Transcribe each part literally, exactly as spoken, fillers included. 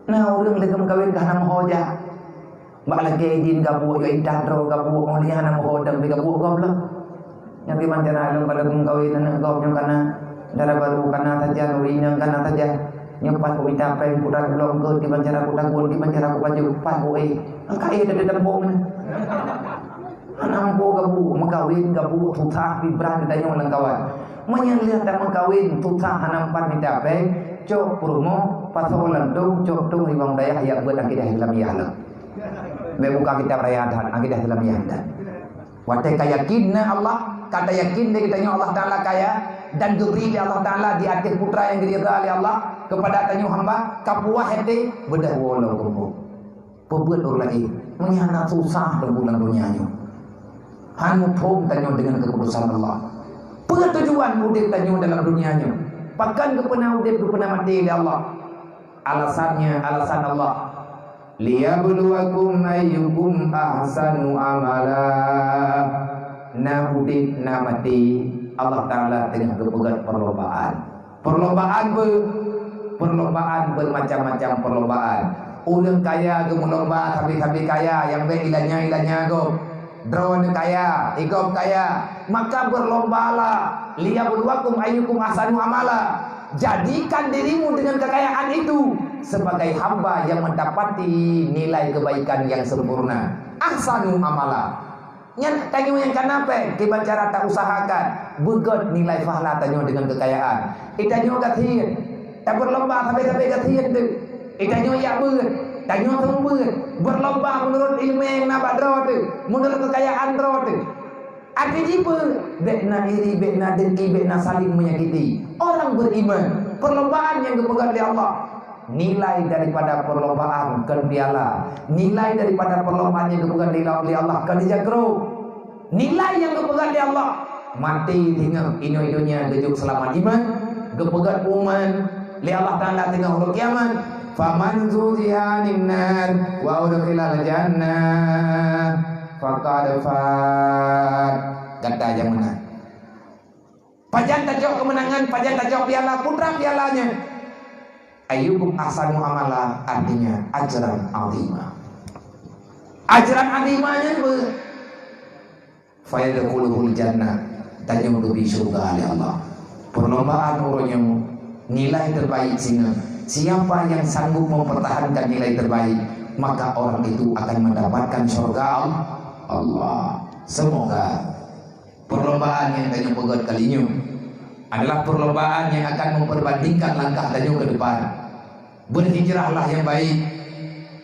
Na ureuëng lagée meukawen ka hana meuho jak. Bak lagée idin gabuek, ya intat droe gabuek, oh lheueh hana meuho dan beu gabuek gob lom. Nyan kiban cara lôn ka lagée meukawen aneuk gob nyoe kana, dara barô kana sajan, ureuëng inong kana sajan. Nyoe pas kumita péng, kuta gulong keut, kiban cara kuta gun, kiban cara kupajoh, pas ku éh. Angka éh dari teumpông. Hana ampo gabuek, meukawen gabuek susah pih brat geutanyoe lam kawan. Meunyoe lheueh tameukawen susah hana meupat mita péng, cok peurumoh, pasoe lam dong, cok dong limong dayah, jak beuet akidah Islamiah lom. Bèk buka kitab raya that, akidah Islamiah that. Watèe ka yakin na Allah, ka tayakin lé geutanyoe Allah Taala kaya, dan geubri lé Allah Taala di ateueh putra nyang geuridha lé Allah keupada tanyoe hamba, ka puah até, beudôh woe lom keumbông. Peubeuet ureuëng laén, meunyoe hana susah teungku lam donya nyoe. Han muphom tanyoe deungon keuputusan Allah. Peue tujuan udeb tanyoe dalam donya nyoe? Pakon geupeuna udeb, geupeuna maté lé Allah? Alasannya, alasan Allah, "Liyabluwakum ayyukum ahsanu amala." Na udeb, na maté, Allah Taala teungoh geupeugét perlombaan. Perlombaan beu-, perlombaan bermacam-macam perlombaan. Ureuëng kaya geumeulomba sabe-sabe kaya, nyang bèk ilanya-ilanya gob. Droeneuh kaya, igob kaya. Maka berlombalah, "Liyabluwakum ayyukum ahsanu amala." Jadikan dirimu dengan kekayaan itu sebagai hamba yang mendapati nilai kebaikan yang sempurna. Ahsanu amala. Nyan tanyoe nyang kana péng, kiban cara tausahakan, beugét nilai pahala tanyoe deungon keukayaan. Itanyoe gasien, tabeurlomba sabe-sabe gasien teuh. Itanyoe jak beuet, tanyoe seumeubeuet, beurlomba meunurot ileumèe nyang na bak droe teuh, meunurot keukayaan droe teuh. Akhé jih peue? Bèk na iri, bèk na dengki, bèk na saling menyakiti. Orang beriman, perlombaan nyang geupeugét lé Allah. Nilai daripada perlombaan kon piala. Nilai daripada perlombaan nyang geupeugét lé, lé Allah kon ija kru. Nilai nyang geupeugét lé Allah, maté singoh, inoe donya geujok seulamat iman, geupeugét peuman lé Allah Taala teungoh uroe kiamat, "Faman zuhziha 'anin nar wa udkhilal jannah faqad faz." Gata nyang meunang. Pajan tacok keumeunangan, pajan tacok piala, putra piala nyan. Ayyukum ahsanu amala, artinya ajran azima. Ajran azima nyan beu. Fayadkhuluhul jannah, tanyoe geubri syurga lé Allah. Perlombaan uroe nyoe, nilai terbaik singoh. Siapa yang sanggup mempertahankan nilai terbaik, maka orang itu akan mendapatkan syurga Allah. Semoga perlombaan nyang tanyoe peugét kali nyoe adalah perlombaan nyang akan memperbandingkan langkah tanyoe ke depan. Beurhijrahlah nyang baik.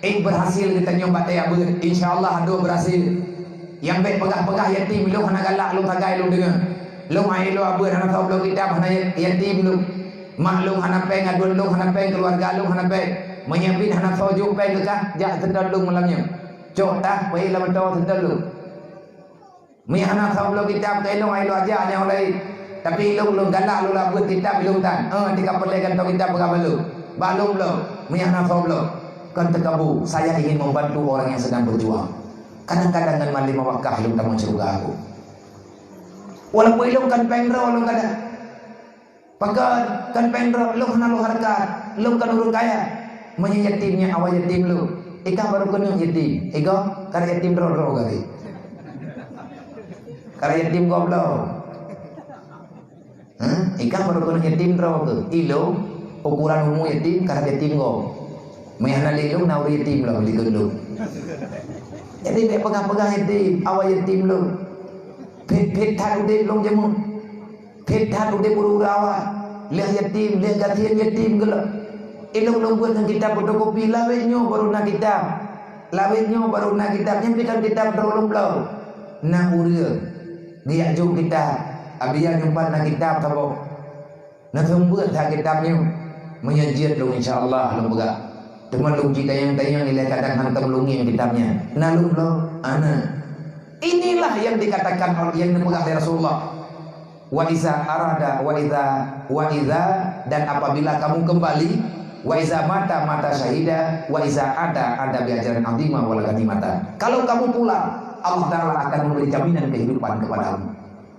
Ék beurhasil geutanyoe bak tajak beuet, insya Allah dua beurhasil. Nyang bèk peugah-peugah yatim, lôn hana galak, lôn sagai lôn deungoe. Lôn hai lôn abeuet hana soe bloe kitab, hana ya-, yatim lôn. Mak lôn hana péng, aduen lôn hana péng, keuluwarga lôn hana péng. Meunyoe bit hana soe jok péng keu kah, jak seutôt lôn malam nyoe. Cok tah, peuék lam moto seutôt lôn. Meunyoe hana soe bloe kitab keu ilôn, hai lôn aja nyang laén. Tapi ilôn, lôn galak lôn labeuet kitab ilôn tan. Eh, tika peureulèe kantô kitab peugah bak lôn. Bak lôn bloe, meunyoe hana soe bloe. Kon teukabu, saya ingin membantu orang yang sedang berjuang. Kadang-kadang ngon malém wakah ilôn tamong syeuruga aku. Walaupun ilôn kon péng droe lôn kada. Pakon, kon péng droe, lôn hana lôn hareukat, lôn kon ureueng kaya. Meunyoe yatim nyan awai yatim lôn, ikah barô keuneuk yatim, igob, karap yatim droe-droe kali. Karap yatim gob lom. Hah? Ikah barô keuneuk yatim droe keuh. Ilôn, ukuran umu yatim, karap yatim gob. Meunyoe hana lé lôn, na ureueng yatim lom, likot lôn. Jadi, bèk peugah-peugah yatim, awai yatim lôn. Phét-phét that udép lôn jameun. Phét that udép ureueng-ureueng awai, lheueh yatim, lheueh gasien yatim gohlom. Ilôn lôn buet ngon kitab fotokopi, lawét nyoe barô na kitab. Lawét nyoe barô na kitab, nyan pih kon kitab droe lôn bloe. Na ureueng geujak jok kitab, Abiya nyoe pat na kitab saboh. Neuseumeubeuet that kitab nyoe. Meunyoe jeuet lôn, insya Allah lôn peugah. Teuma lôn jitanyong-tanyong ilèe kadang hantom lôn ngieng kitab nyan. Na lôn bloe? Hana. Inilah yang dikatakan oleh, yang dipeugah lé Rasulullah. "Wa iza arada, wa iza, wa iza, dan apabila kamu kembali, wa iza mata, mata syahida, wa iza ada, ada bi ajrin azima wal ghanimatan." Kalau kamu pulang, Allah Taala akan memberi jaminan kehidupan kepadamu.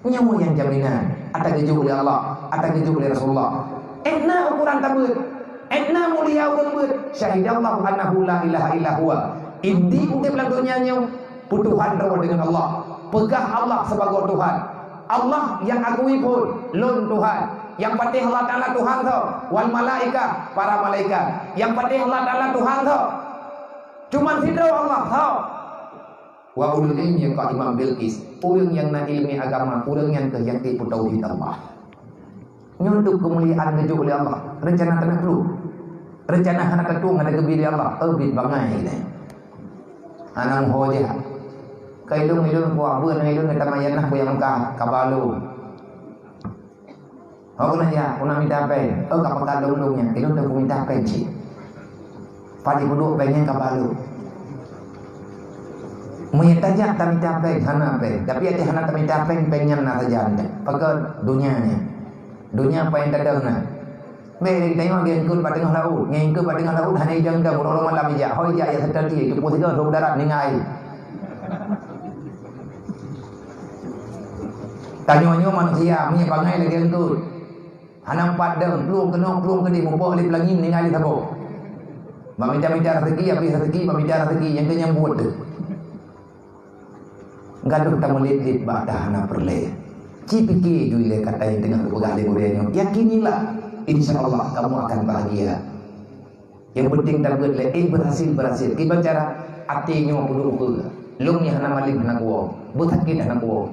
Nyoe nyang jaminan, ata geujok lé Allah, ata geujok lé Rasulullah. Eh, na ukuran tabeuet. Étna mulia ureuëng beuet, syahidallahu annahu la ilaha illa huwa. Inti udeb lam donya nyoe, peutuhan droe deungon Allah. Peugah Allah sibagoe Tuhan. Allah nyang akui phon, lôn Tuhan. Nyang patéh Allah Taala Tuhan soe, wal malaikah, para malaikat. Nyang patéh Allah Taala Tuhan soe, cuman sidroe Allah soe. Wa ulul ilmi qaiman bil qis. Ureuëng nyang na iéleumé agama, ureuëng nyan keuh nyang ék peutauhid Allah. Nyoe untuk keumuliaan geujok lé Allah. Reuncana teuneuk plueng. Reuncana hana teutueng hana geubri lé Allah. Eubit bangai lé. Anang ho jah. Ka ilôn-ilôn kuah beuet na ilôn gata mayan nah buyang Mekah, ka balô. Ho keunan ya, keunan mita péng. Oh, ka pakat lôn-lôn nyan, ilôn teupeu mita péng cit. Pat jipeuduek péng nyan ka balô. Meunyoe tajak tamita péng, hana péng. Tapi até hana tamita péng, péng nyan na sajan. Pakon donya nyan. Donya pain tadong na. Meh, tanyoe geungkot bak teungoh laôt. Ngeungkot bak teungoh laôt, hana ijang-jang, uroe-uroe malam ijak. Ho ijak, ya seutati, teupeu sigoe, sôk darat, ningai. Tanyoe nyoe manusia, meunyoe bangai lagée eungkot. Hana empat dong, plueng keunoe, plueng keudeh, mupok lé peulangin, ningai lé saboh. Bak mita-mita raseuki, habéh raseuki, bak mita raseuki, nyang keu nyang buet teuh. Gadoh tameulit-lit bak hana peureulée. Ci pike ju ilée kata nyang teungoh geupeugah lé gurée nyoe. Yakinilah, insya Allah kamu akan bahagia. Nyang penting tabeuet lé, eh, berhasil, berhasil. Kiban cara até nyoe peuduek ukeue. Lôn nyang hana malem hana kuwoe, beusakét hana kuwoe.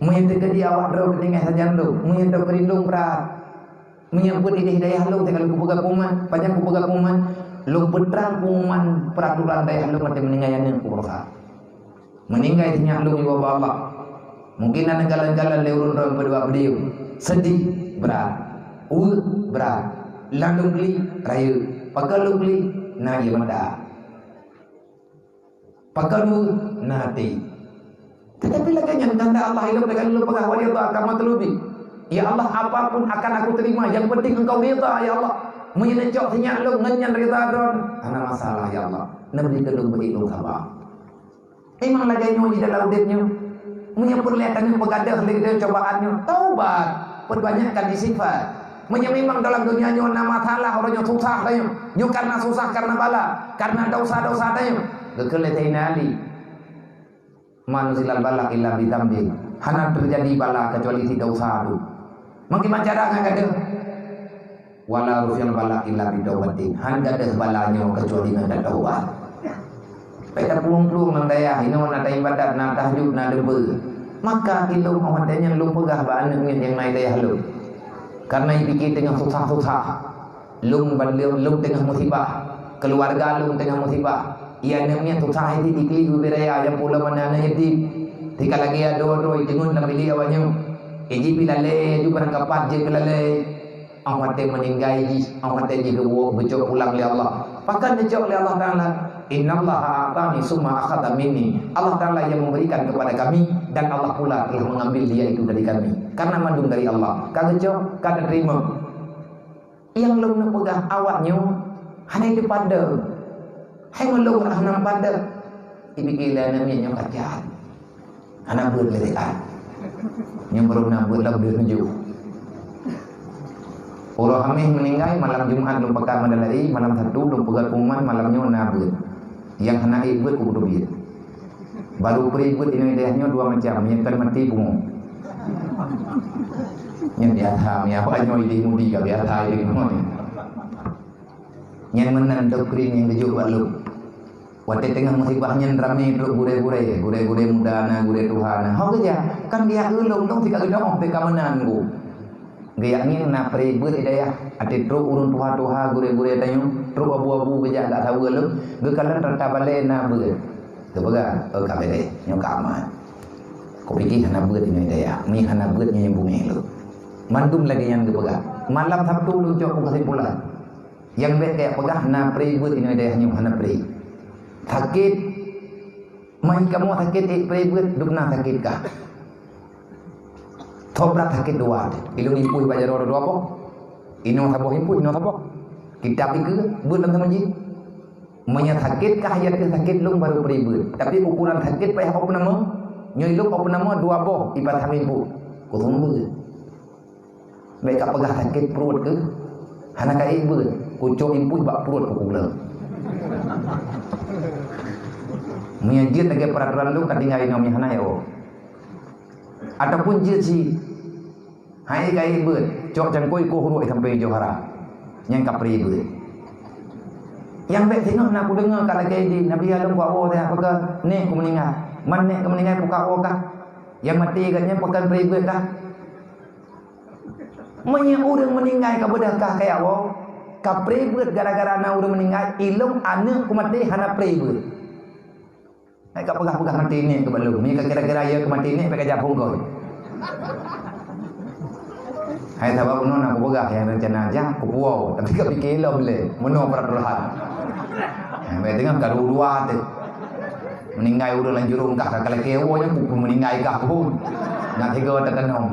Meunyoe teukeudi awak droe geutinggai sajan lôn, meunyoe droe keurindong brat. Meunyoe buet ideh dayah lôn teuka lôn kupeugah pengumuman, pajan kupeugah pengumuman, lôn peutrang pengumuman peuraturan dayah lôn watée meuninggai aneuëk kupeugah. Meuninggai sinyak lôn iwoe bak Allah. Mungkin na neukalon-kalon lé ureuëng droe peudua beudieu. Seudeh brat, ueh brat, lam lôn klik rayeuk, pakon lôn klik na ié mata. Pakon na até. Tetapi lagée nyan kehendak Allah, ilôn lagée lôn peugah, "Wa ridhaka mathlubi." Ya Allah, apapun akan aku terima, yang penting Engkau ridha, ya Allah. Meunyoe neucok sinyak lôn ngon nyan ridha Droen, hana masalah, ya Allah. Neubri keu lôn beuék lôn saba. Memang lagée nyoe di dalam udeb nyoe. Meunyoe peureulée tanyoe peugadôh lé cobaan nyoe, taubat, peubanyakkan istighfar. Meunyoe memang dalam donya nyoe na masalah, uroe nyoe susah tanyoe, nyoe karena susah, karena bala, karena dosa-dosa tanyoe. Geukheun lé Saidina Ali, "Ma nuzilal bala illa bi dzambin." Hana teujadi bala keucuali sidausa tu. Meukiban cara ngon gadôh, "Wala rufi'al bala illa bi taubatin." Han gadôh bala nyoe keucuali ngon tataubat. Bèk taplueng-plueng lam dayah, inoe na taibadat, na tahajud, na deube. Maka ilôn 'oh watèe nyan lôn peugah bak aneuk miet nyang na i dayah lôn. Kareuna ipike teungoh susah-susah. Lôn ban lôn, lôn teungoh musibah. Keuluwarga lôn teungoh musibah. Ie aneuk miet susah, ijih dikeue ubé raya nyang pulo mana aneuk yatim. Tika lagèe adoe-adoe iteungeut lam bilék awaknyoe. Ijih pih lalè, aju barangkapat jeuet keu lalè. 'Oh watèe meuninggai jih, 'oh watèe jih geuwoe geucok pulang lé Allah. Pakon geucok lé Allah Taala? "Innallaha a'tani summa akhadha minni." Allah Taala yang memberikan kepada kami dan Allah pula telah mengambil dia itu dari kami. Karena mandum dari Allah. Ka geucok, ka teurimong. Nyang lôn neupeugah awaknyoe hana teupadam. Hai meulôn hana padam. Ipike lé aneuk miet nyoe ka jahat. Hana beuet lé teuka. Nyang barô na beuet lam deuh meujeuh. Uroe Hamèh meuninggai, malam Jumat lôn pakat Mandalay, malam Sabtu lôn peugah pengumuman, malam nyoe na beuet. Nyang hana ék beuet kupeuteubiet. Barô pri beuet inoe dayah nyoe dua macam, nyang kon maté pungo. Nyan biasa, meunyo awak nyoe idéh mudi ka biasa idéh nyoe. Nyan meunan doktrin nyang geujok bak lôn. Watèe teungoh musibah nyan ramé trok gurèe-gurèe, gurèe-gurèe muda na, gurèe tuha na. Ho geujak, kan geujak ulôn dong sika geudoh teuka meunan ku. Geujak ngieng na pri beuet i dayah, até trok ureueng tuha-tuha, gurèe-gurèe tanyoe, trok abu-abu geujak gak saweue lôn, geukalon rata balèe na beuet. Geupeugah, "Oh, ka bèrèh, nyoe ka aman." Kupike hana beuet inoe i dayah, mi hana beuet nyoe nyang beungèh lôn. Mandum lagèe nyan geupeugah. Malam Sabtu lôn cok keusimpulan. Nyang bèk kajak peugah na pri beuet inoe dayah nyoe hana pri. Sakét, mai kamoe sakét ék pri beuet, dum na sakét kah. Tho brat sakét dua, ilôn impui bak jaroe dua boh. Inoe saboh impui, inoe saboh. Kitab ikeue, beuet lam teumeuji. Meunyo sakét kah, ya keuh sakét lôn barô pri beuet. Tapi ukuran sakét payah opname, nyoe ilôn opname dua boh ipasang impui. Kuseumeubeuet. Bèk kapeugah sakét pruet keuh. Hana ka ék beuet, kucok impui bak pruet kukuleuk. Meunyo jeuet lagèe peraturan lôn ka tinggai inong nyan hana ya, oh. Ataupun jeuet cit, hai ka ék beuet, cok cangkôi koh uruek sampoe johara. Nyan ka pré beuet. Nyang bèk singoh na kudeungoe ka lagèe di Nabi Adam kuwoe teuh, pakon nèk ku meuninggai. Man nèk ku meuninggai, pakon woe kah? Nyang maté geuh nyan pakon pré beuet kah? Meunyoe ureueng meuninggai ka beudôh kah kaya woe, ka pré beuet gara-gara na ureueng meuninggai, ilôn aneuk ku maté hana pré beuet. Hai ka peugah-peugah maté nèk keu bak lôn. Meunyoe ka kira-kira ya keu maté nèk, bèk ka jak phôn kon. Hai sabab bunoe na kupeugah nyang rencana jak kupuwoe, tapi ka pike lom lé, bunoe peuratoran. Hai, bèk teungoh ka dua-dua teuh. Meuninggai ureueng lam jurông kah ka lakèe woe nyan, ku meuninggai kah phôn. Ngat tiga teukeunong.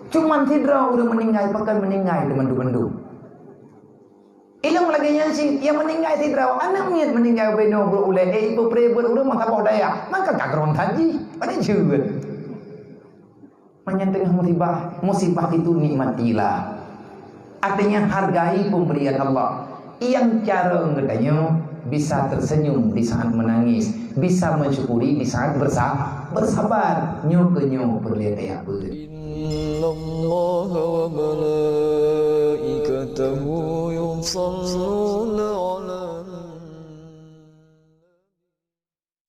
Cuman sidroe ureueng meuninggai, pakon meuninggai teuma mandum-mandum. Ilôn lagèe nyan cit, nyang meuninggai sidroe, aneuk miet meuninggai ubé noe brok ulèe, eh, ipeupré beuet ureueng meusaboh dayah, maka ka keuron that jih, pane jeuet. Meunyan teungoh musibah, musibah itu nikmatilah. Artinya, hargai pemberian Allah. Nyang carông geutanyoe bisa tersenyum di saat menangis, bisa mensyukuri di saat bersa-, bersabar. Nyoe keuh nyoe peureulèe kaya beuet.